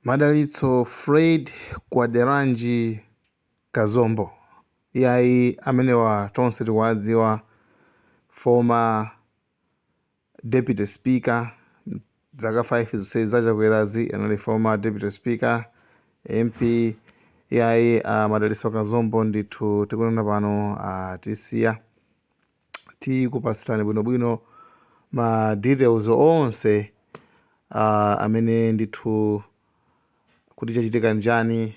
Madalitso Fred Kwaderanji Kazombo, iyayi, amenewa tonse tikuwadziwa, former deputy speaker zaka 5 zonse zachakwerazi anali former deputy speaker, MP. Iyayi, Madalitso Kazombo ndithu tikunena pano tisiya tikupasirani bwinobwino ma details onse amene ndithu kuti chachitika njani,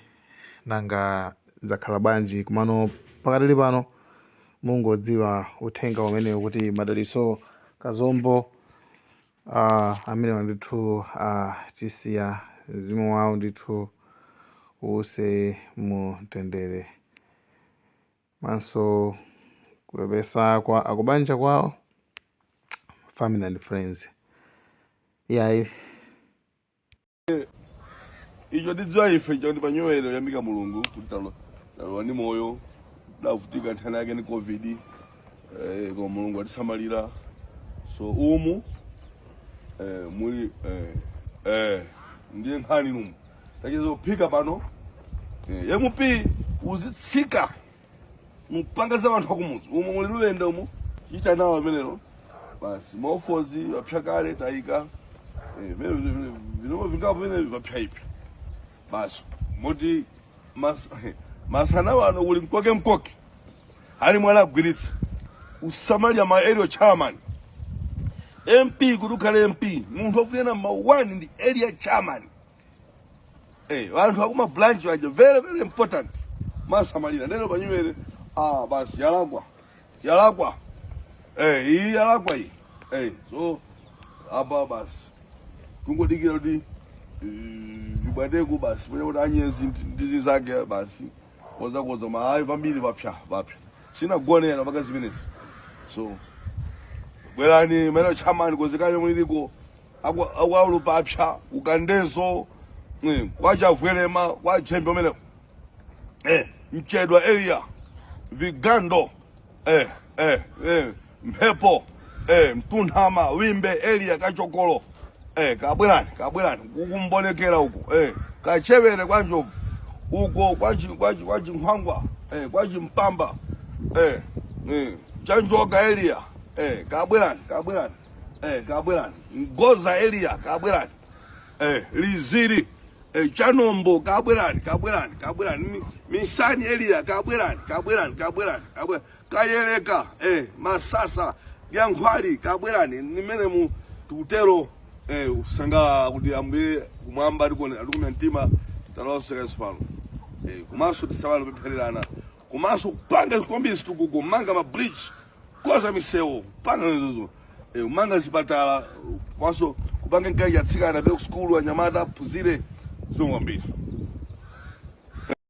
nanga zakhala bwanji. Kumano pakatili pano mungodziwa uthenga umenewu kuti Madalitso Kazombo amenewa ndithu tisiya, mzimu wawo ndithu uwuse mu mtendere, manso kupepesa kwa akubanja kwawo, family and friends. Iyayi. Icho tidziwa ife chakuti panyowero yamika Mulungu kuti talowa ndi moyo. Davutika nthani yake ni COVID, koma Mulungu atisamalira. So umu muli ndiye nkhani numu tacheza kuphika pano. MP uzitsika mupanga za anthu akumudzi umu muli lulenda umu chita nawo amenero basi maofozi vapya kale tayika vinomo vingapo vene vapya ipi basi moti masana wano kuli mkoke mkoke ali mwana agwiritsa usamalira ma area chairman. MP kuti ukhale MP, munthu ofuna number one ndi area chairman. Anthu akuma branch aja very very important masamalira ndero panywere. Ah, basi yalakwa yalakwa, iyi yalakwa iyi. So apa basi kungodikira kuti vibwateko basi pene kuti anyezi ndizi zake basi kozakoza ma ayi vambiri vapya vapya sinagonera paka zimenezi. So bwerani mene chairman kozekanye muliliko akwaulu papya ukandezo, kwachavwerema kwa chembe umene mchedwa area, vigando, mphepo, mtunthama, wimbe area, kachokolo, kabwerani kabwerani kukumbonekera uku, kachevere kwa njovu uko kwa chinkhwangwa, kwa chimpamba, chanjoka area, kabwerani kabwerani, kabwerani ngoza area, kabwerani liziri, chanombo, kabwerani kabwerani kabwerani misani area, kabwerani kabwerani kabwerani kabwerani kayeleka, masasa yankhwali, kabwerani nimene mu tikutero. Usangalala kuti Ambuye kumwamba atikumya mtima taloseka pano. Komanso tisamale kupemphererana, komanso kupanga kwambiri zitukuko, manga ma bridge, koza misewu, kupanga izozo, kumanga zipatala, komanso kupanga nkayi atsikana apite ku sukulu, anyamata aphunzire. Zomwe kwambiri.